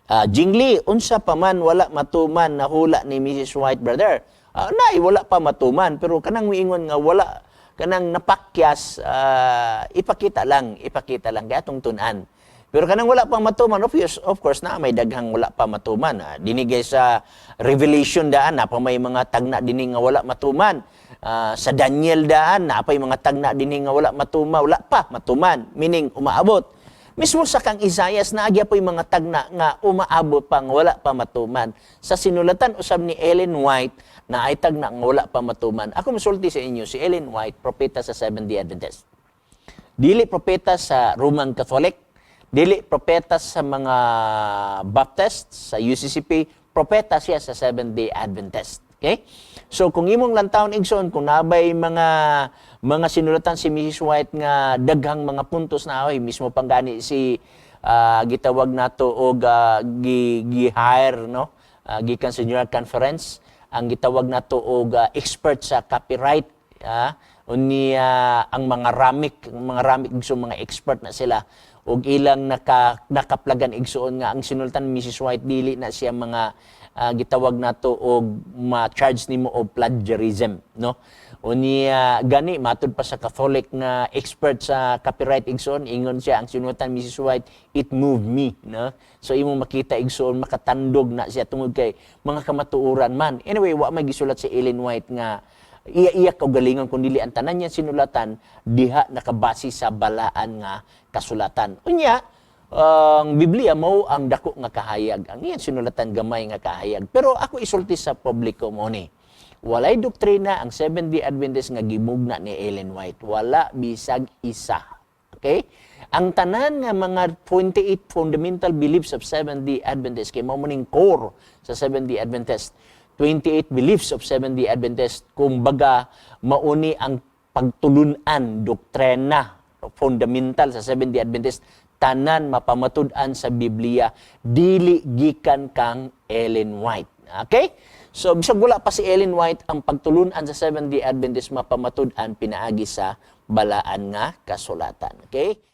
Jingli, unsa pa man wala matuman nahula ni Mrs. White, brother? Nay, wala pa matuman, pero kanang miingon nga wala kanang napakyas, ipakita lang, ipakita lang kay atong tun-an. Pero kanang wala pa matuman, of course na may daghang wala pa matuman. Dinhi sa Revelation daan na pa may mga tagna dinhi nga wala matuman. Sa Daniel daan na pa mga tagna dinhi nga wala matuman, wala pa matuman, meaning umaabot. Mismo sa kang Isaias na agya po'y mga tagna nga umaabot pa nga wala pa matuman. Sa sinulatan usab ni Ellen White na ay tagna nga wala pa matuman. Ako musulti sa inyo, si Ellen White, propeta sa Seventh-day Adventist. Dili propeta sa Roman Catholic, dili propeta sa mga Baptist, sa UCCP, propeta siya sa Seventh-day Adventist. Okay? So kung imong lantawon, igsoon, kung nabay mga sinulatan si Mrs. White nga daghang mga puntos na oy, mismo panggani si gitawag nato og gi-hire, no, gikan sa General Conference, ang gitawag nato og expert sa copyright, unya ang mga ramik, igsoon, mga expert na sila og ilang nakaplagan, igsoon, nga ang sinulatan ni Mrs. White dili na siya mga gitawag nato og ma-charge nimo og plagiarism, no? Unya gani matud pa sa Catholic nga expert sa copyright, igsoon, ingon siya ang sinulatan Mrs. White, "It moved me," no? So imong makita, igsoon, makatandog na siya tungod kay mga kamatuoran man. Anyway, wa may gisulat si Ellen White nga iya-iya kaugalingon kun dili ang tanan niya sinulatan diha nakabase sa balaan nga kasulatan. Unya ang Biblia mao ang dako nga kahayag. Ang iyang sinulatan gamay nga kahayag. Pero ako isulti sa publiko mo ni. Walay doktrina ang Seventh-day Adventist nga gimugna ni Ellen White. Wala bisag isa. Okay? Ang tanan nga mga 28 fundamental beliefs of Seventh-day Adventist kay mao ning core sa Seventh-day Adventist. 28 beliefs of Seventh-day Adventist, kumbaga mauni ang pagtulunan, doktrina fundamental sa Seventh-day Adventist, tanan mapamatud-an sa Biblia, dili gikan kang Ellen White. Okay? So bisag wala pa si Ellen White, ang pagtulunan sa Seventh-day Adventist mapamatud-an pinaagi sa balaan nga kasulatan. Okay?